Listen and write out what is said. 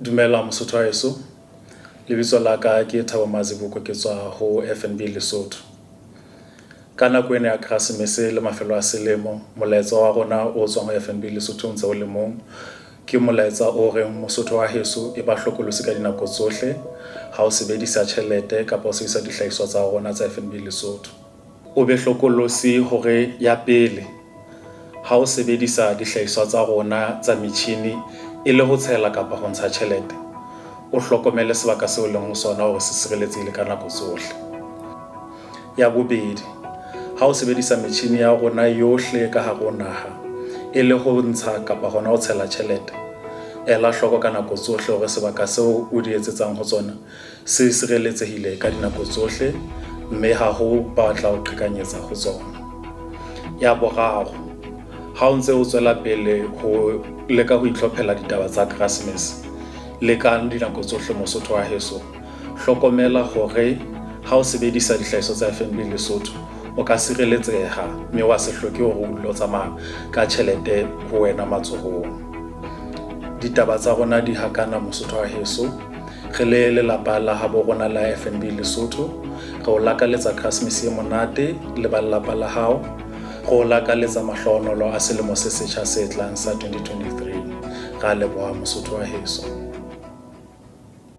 Dumela Mosotho wa heso. Lebitso la ka ke Thabo Mazibuko ke tswa ho FNB Lesotho. Ka nako ena ya Keresemese le mafelo a selemo, molaetsa wa rona o tswang ho FNB Lesotho o ntse o le mong. Ke molaetsa o reng Mosotho wa heso e ba hlokolosi ka dinako tsohle ha o sebedisa tjhelete kapa o sebedisa dihlahiswa tsa rona tsa FNB Lesotho. O be hlokolosi hore ya pele, ha o sebedisa dihlahiswa tsa rona tsa metjhini e le ho tshela kapa ho ntsha tjhelete, o hlokomele sebaka seo o leng ho sona hore se sireletsehile ka nako tsohle. Ya bobedi, ha o sebedisa metjhini ya rona yohle ka hare ho naha e le ho ntsha kapa hona ho tshela tjhelete, ela hloko ka nako tsohle hore sebaka seo o di etsetsang ho tsona se sireletsehile ka dinako tsohle mme ha ho ba tla o qhekanyetsa ho tsona. Ya boraro, ha o ntse o tswela pele ho leka ho itlhophela ditaba tsa Keresemese, leka dinako tsohle Mosotho wa heso, hlokomela hore ha o sebedisa dihlahiswa tsa FNB Lesotho, o ka sireletseha mme wa se hloke hore o dule o tsamaya ka tjhelete ho wena matsohong. Ditaba tsa rona di hakana Mosotho wa heso. Re le lelapa la habo rona la FNB Lesotho, re o lakaletsa Keresemese e monate le ba lelapa la hao. Re o lakaletsa mahlohonolo a selemo se setjha se tlang sa 2023. Ra leboha Mosotho wa heso.